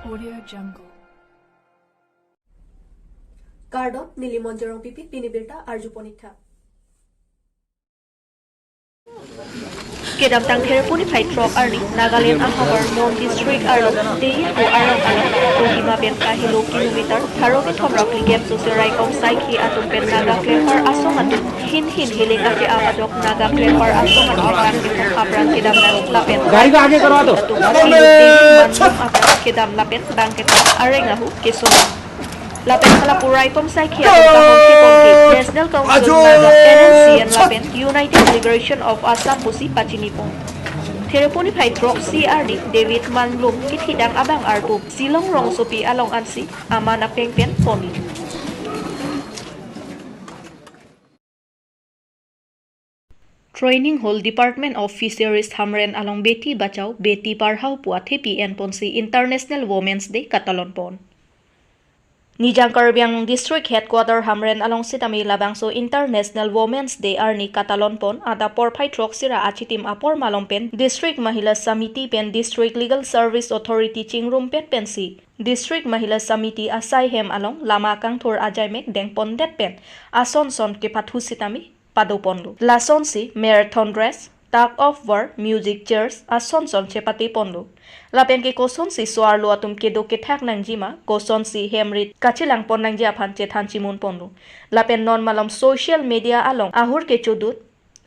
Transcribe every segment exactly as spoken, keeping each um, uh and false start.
Audio Jungle. Kardom, neli Monjorong Pipi, pini birta arju pon ik tha. Kedamtang Therepuni phai throk arni Nagaland ahavar Mon District arlo Deyi Pu arong along Kohima pen kahelo kilometer tharo kethom ra phlikep sose raikom saikhi atum pen Naga Klemper asong atum hin hin heling ake-ap ajok Naga Klemper asong atum bang kethom apran kedam nang lapen gari ko aage karo to. Atum kahelo Deyi Manlum apran kedam lapen bang kethom areng ahu keso nang. Lapen kalapu raikom saikhi atum kahongsi ponke National Council Naga, N N C N lapen United Liberation of Assam pusi pachini pon. Therepuni phai throk si arni David Manlum kethidang abang arpum Silong rongsopi along ansi aman apeng pen ponlo. Training Hall, Department of Fisheries Hamren along Beti Bachao, Beti Padhao pu athepi en ponsi International Women's Day katalon pon. Nijang Karbi Anglong District Headquarter Hamren along sitame labangso International Women's Day arni katalon pon, adap porphai throk si ra achitim apor malom pen District Mahila Samiti pen District Legal Service Authority chingrum pen pensi District Mahila Samiti asai hem along lama kangthur ajaimek dengpondet pen ason son kepathu sitame pado ponlo. Lasonsi marathon race, tug of war, music chairs ason son chepate ponlo. Lapen ke kosonsi so-arlo atum kedo kethak nangjima, kosonsi hem rit kachelang pon nangji aphan chethan chimun ponlo. Lapen non malom social media along ahur kechodut,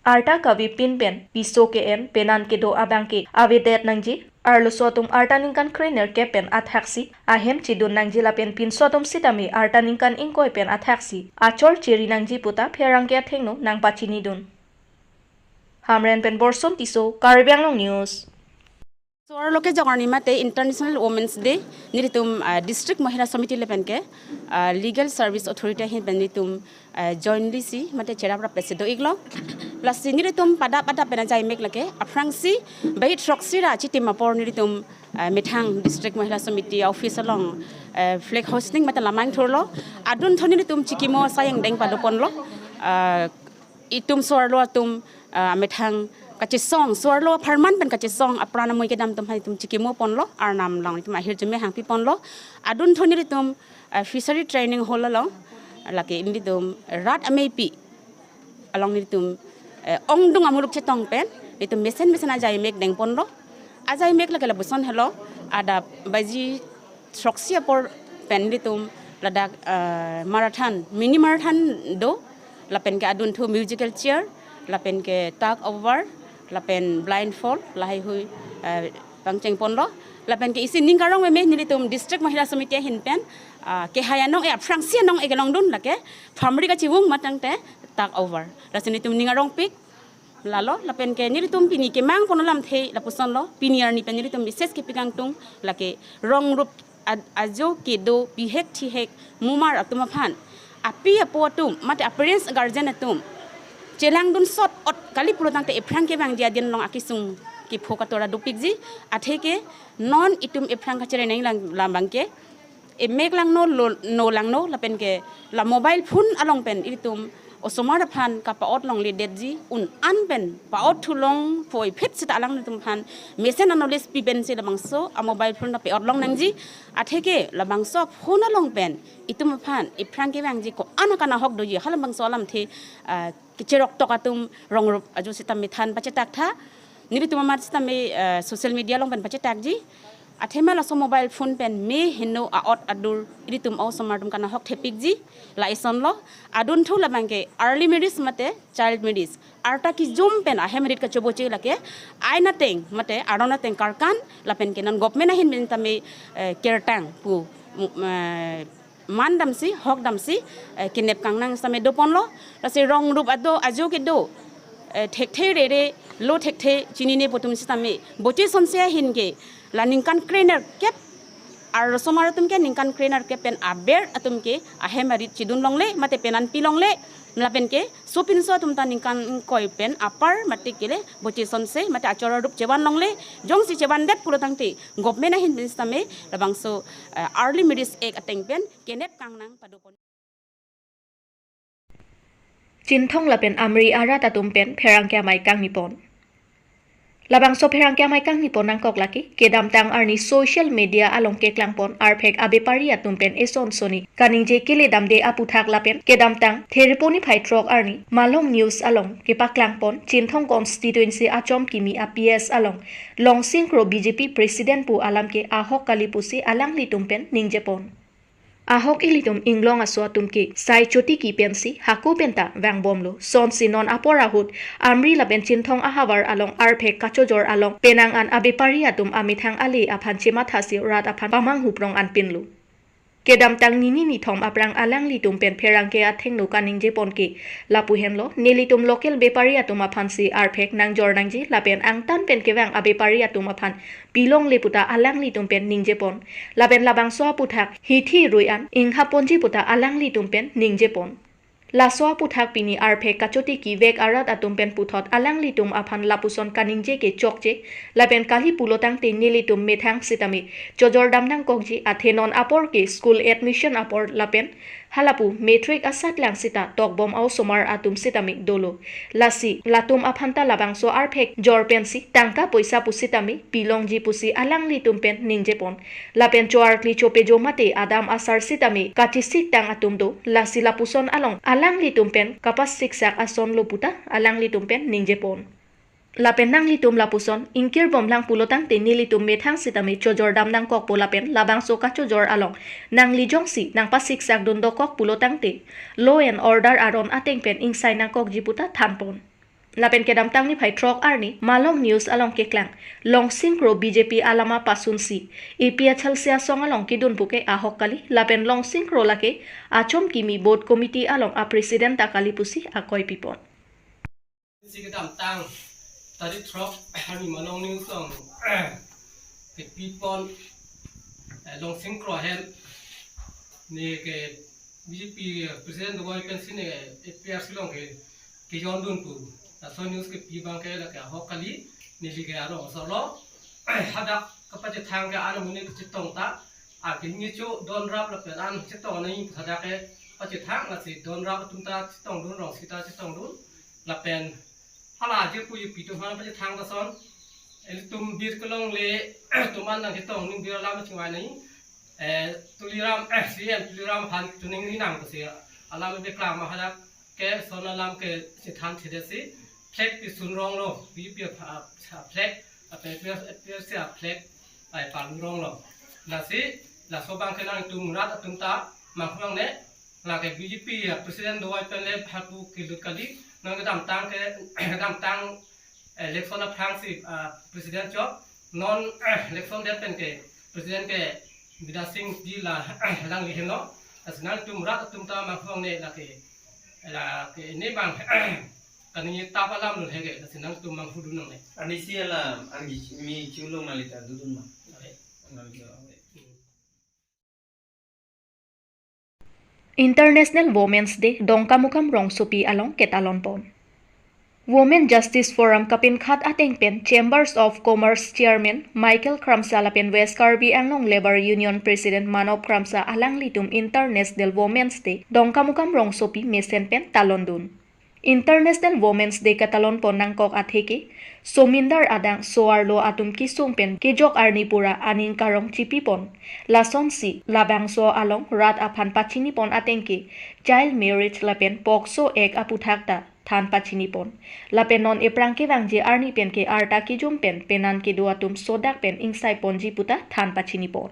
arta kavepin pen piso ke-en penan kedo abang ke avedet nangji, arloso atum arta ningkan krenerkep pen athaksi ahem chedun nangji lapen pinso atum sitame arta ningkan ingkoi pen athaksi achor cheri nangji puta pherangke athengno nangpachinidun. Hamren pen Borson Tisso, Karbi Anglong News. So-arlo kejok arni mate International Women's Day, nelitum, ah, District Mahila Samiti lapen ke, ah, Legal Service Authority ahin pen nelitum, ah, jointly si mate cherap rap si do-iklo. Lasi nelitum pada pada pen ajaimek lake aphrangsi bai throk si ra achitim apor nelitum, ah, methang District Mahila Samiti office along, ah, flag hoisting mate lamang thurlo. Adunthu nelitum chikimo asai angdeng pado ponlo. Ah, itum so-arlo atum, ah, methang kachesong, so-arlo apharman pen kachesong apran amoi kedam atum aphan itum chikimo ponlo, arnam along itum ahirjume hangpi ponlo. Adunthu nelitum, ah, Fishery Training Hall along, lake nelitum rat ameipi along nelitum, eh, ongdung amuluk chetong pen nelitum mesen mesen ajaimek deng ponlo. Ajaimek lake lapuson helo, adap baji throk si apor pen nelitum ladak, eh, marathon, mini marathon do, lapen ke adunthu musical chair, lapen ke tug of war, lapen blindfold, lahai hui, eh, pangcheng ponlo, lapen ke isi ning karong meme nelitum District Mahila Samiti ahin pen, ah, kehai anong, eh, aphrangsi anong, eh, kelongdun lake, phamri kachivung matangte tug of war. Lasi nelitum ning arongpik, lalo, lapen ke nelitum pini kemang pon alamthe lapusonlo, pini arni pen nelitum message kepi kangtung, lake rong rup ad-, ajo kedo bihek thihek mumar atum aphan, api apo atum, mate a-parents guardian atum, chelangdun sot ot kali pulo tangte ephrang kevangji adin along akesung kepho katora dopikji, atheke non itum ephrang kachere nang lang lam abang ke, emek langno lo, no langno lapen ke la mobile phone along pen ilitum osomar aphan kapa-ot longledetji, un an pen pa-ot thulong phoiphit seta alanglitum aphan mesen a-knowledge pi pensi labangso a-mobile phone ta pe-ot long nangji, atheke labangso phone along pen itum aphan ephrang kevangji ko-an akan ahok doji halabangso alamthe, ah, kecherok tok atum rong rup ajo sitame than pachetak tha. Nelitum amat sitame, eh, social media along pen pachetakji. Athema laso mobile phone pen me heno a-ot adur ilitum osomar atum akan ahok thepikji. La isonlo, adunthu labang ke early marriage mate child marriage, arta kijum pen ahem arit kachoboche lake ain ateng mate aron ateng karkan lapen ke non government ahin pen tame, eh, kertang pu, mm, eh, man damsi, hok damsi, eh, kenep kangnang sitame doponlo. Lasi rong rup ado ajo kedo, eh, thekthe rere lo thekthe chinine pu atum sitame boche sonse ahin ke la ningkan krenerkep arosomar atum ke ningkan krenerkep pen aber atum ke ahem arit chidun longle mate penan pi longle lapen ke sopinso atum ta ningkan ingkoi pen apar mate kele boche sonse mate achor arup chevan longle, jongsi chevandet pulo tangte government ahin pen sitame labangso, eh, Early Marriage Act ateng pen kenep kangnang padopon. Chinthong lapen Amri arat atum pen pherangke amei kangnipon. Labangso pherangke amei kangnipon nangkok lake, kedamtang arni social media along keklangpon arphek abepari atum pen eson soni kaningje keledamde aputhak lapen kedamtang Thereponi phai throk arni Malong News along kepaklangpon Chinthong constituency Achom Kimi a P S along Longsing Kro B J P president pu alam ke ahok kali pusi alanglitum pen ningjepon. Ahok ilitum inglong aso atum ke sai chotiki pensi hako penta vangbomlo. Sonsi non apor ahut Amri lapen Chinthong ahavar along arphek kachojor along penang an abepari atum amethang ale aphan chemathasi rat aphan pamanghu prong anpinlo. Kedamtang nini nithom aphrang alanglitum pen pherangke athengno kaningjepon ke lapu henlo, nelitum local bepari atum aphansi arphek nangjor nangji lapen angtan pen kevang abepari atum aphan pilongle puta alanglitum pen ningjepon. Lapen labangso aputhak hithi rui an inghaponji puta alanglitum pen ningjepon. Laso aputhak pini arphek kachotiki vek arat atum pen puthot alanglitum aphan lapuson kaningje ke chokche, lapen kali pulotangte nelitum methang sitame chojor dam nangkokji, athe non apor ke school admission apor lapen halapu matric asatlang sita tokbom a-osomar atum sitame dolo. Lasi latum aphanta labangso arphek jor pensi tangka poisa pusitame pilongji pusi alanglitum pen ningjepon. Lapen choarkli chopejo mate adam asar sitame kachisiktang atum do, lasi lapuson along alanglitum pen kapasiksak asonlo puta alanglitum pen ningjepon. Lapen nanglitum lapuson ingkirbomlang pulotangte nelitum methang sitame chojor dam nangkokpo lapen labangso kachojor along nangli jongsi nangpasiksak dun dokok pulotangte law and order aron ateng pen ingsai nangkokji puta thanpon. Lapen kedamtang niphai throk arni Malong News along keklang Longsing Kro B J P alama pasunsi A P H L C asong along kedun puke ahok kali, lapen Longsing Kro lake Achom Kimi Booth Committee along a president ta kali pusi akoi pipon. Si kedamtang tarik throk arni Malong News along kepipon, eh, Longsing Kro ahem ne ke B J P president dovoi pensi ne A P H L C along ke kejondun pu. Laso news kepi abang ke lake ahok kali, neli ke arong asor lo. Hadak kapachethang ke an amonit kachetong ta, a kini cho don rap lapen an chetong nai hadak ke pachethang, lasi don rap atum ta chetongdun, rong sita chetongdun lapen hala je pu je pi atum aphan pachethang ta son. Ilitum bir kelongle atum an nangchetong ning bir alam chingvai nai. Eh, Tuliram, eh, C M Tuliram aphan chuning ni nang pusi alam beklang ma hadak ke son alam ke chethan thedetsi flag pisun ronglo, B J P a, a, flag, a, P S, P S C a flag ai palu ronglo. Lasi laso abang ke nangtum rat atum ta manghu nangne, lake B J P a president dovoi pen le hapu kelut kali, non kedamtang ke, kedamtang election aphrangsi, ah, president chok, non election det pen ke president ke Bidya Sing ji la alangli henlo. Lasi nangtum rat atum ta manghu nangne lake, lake ne abang kaningje tap alam lo he ke, lasi nangtum manghu dun nangne. Arnisi alam, arni mi chulo malita dudun ma. Are. Arnisi alam. International Women's Day Dongkamukam rongsopi along ketalonpon. Women Justice Forum kapinkhat ateng pen Chambers of Commerce Chairman Michael Kramsa lapen West Karbi Anglong Labour Union President Manop Kramsa alanglitum International Women's Day Dongkamukam rongsopi mesen pen talondun. International Women's Day ketalonpon nangkok atheke, somindar adang so-arlo atum kesung pen kejok arni pura aning karong chipipon. Lasonsi labangso along rat aphan pachinipon ateng ke child marriage lapen POCSO Act aputhak ta than pachinipon. Lapen non ephrang kevangji arni pen ke arta kejum pen penan kedo atum sodak pen ingsaiponji puta than pachinipon.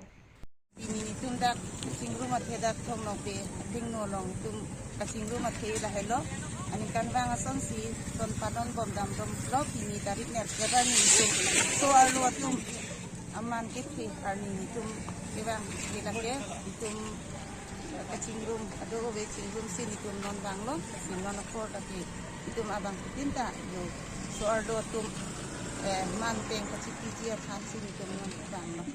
Pini netum dak kachingrum athe dak thong nokbe athengno along netum kachingrum athe lahelo. Aningkanvang asonsi son panon bomdam dom lo, pini tarik nerkep arni netum so-arlo atum aman kethe arni netum kevang ke lake netum kachingrum ado ove chingrumsi netum non vanglo, si non apor lake netum abang kutin ta yo so-arlo atum, eh, man peng kachipiji aphansi netum non vanglo.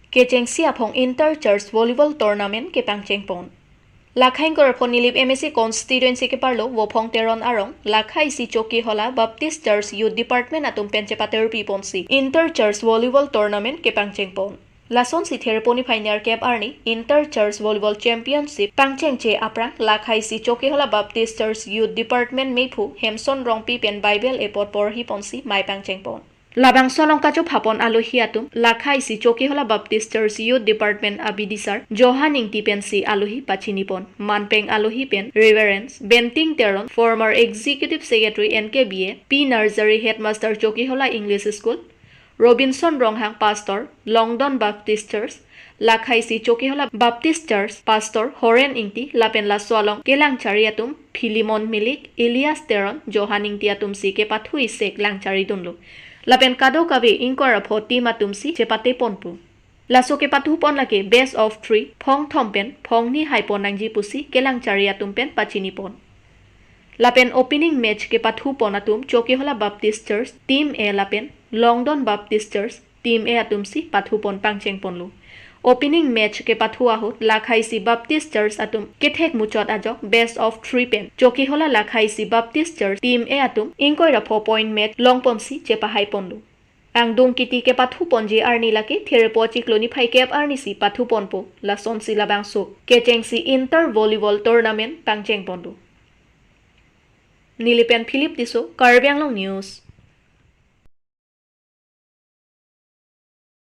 Kechengsi aphong Inter Church Volleyball Tournament kepangchengpon. Lakha ingkoi ra pho Nilip M A C Constituency keparlo Vophong Teron arong, Lakha isi Chokihola Baptist Church Youth Department atum pen chepaterpiponsi Inter Church Volleyball Tournament kepangchengpon. Lasonsi Therepo niphai nerkep arni Inter Church Volleyball Championship pangchengche aphrang lakhaisi Chokihola Baptist Church Youth Department mephu Hemson Rongpi pen Bible epot porhi ponsi mei pangchengpon. Labangso along kachopha pon alohi atum lakhaisi Chokihola Baptist Church Youth Department abidisar Johan Ingti pensi alohi pachini pon. Manpeng alohi pen Reverend Benting Teron, former Executive Secretary N K B A, P Nursery Headmaster Chokihola English School, Robinson Ronghang, Pastor, Longdon Baptist Church, lakhaisi Chokihola Baptist Church Pastor Horen Ingti, lapen laso along kelangchari atum Philemon Milik, Elias Teron, Johan Ingti atumsi kepathu isek langchari dunlo. Lapen kadokave ingkoi ra pho team atumsi chepate ponpo. Laso kepathu pon lake best of three, phong thom pen phong ni hai pon nangji pusi kelangchari atum pen pachini pon. Lapen opening match kepathu pon atum Chokihola Baptist Church Team A lapen Longdon Baptist Church Team A atumsi pathu pon pangcheng ponlo. Opening match kepathu ahut lakhaisi Baptist Church atum kethek muchot ajok best of three pen Chokihola lakhaisi Baptist Church Team A atum ingkoi ra pho point match long ponsi chepahai ponlo. Angdung kiti kepathu ponji arni lake Therepo chiklo niphai kep arnisi pathu ponpo. Lasonsi labangso kechengsi Inter Volleyball Tournament pangcheng ponlo. Neli pen Philip Tisso, Karbi Anglong News.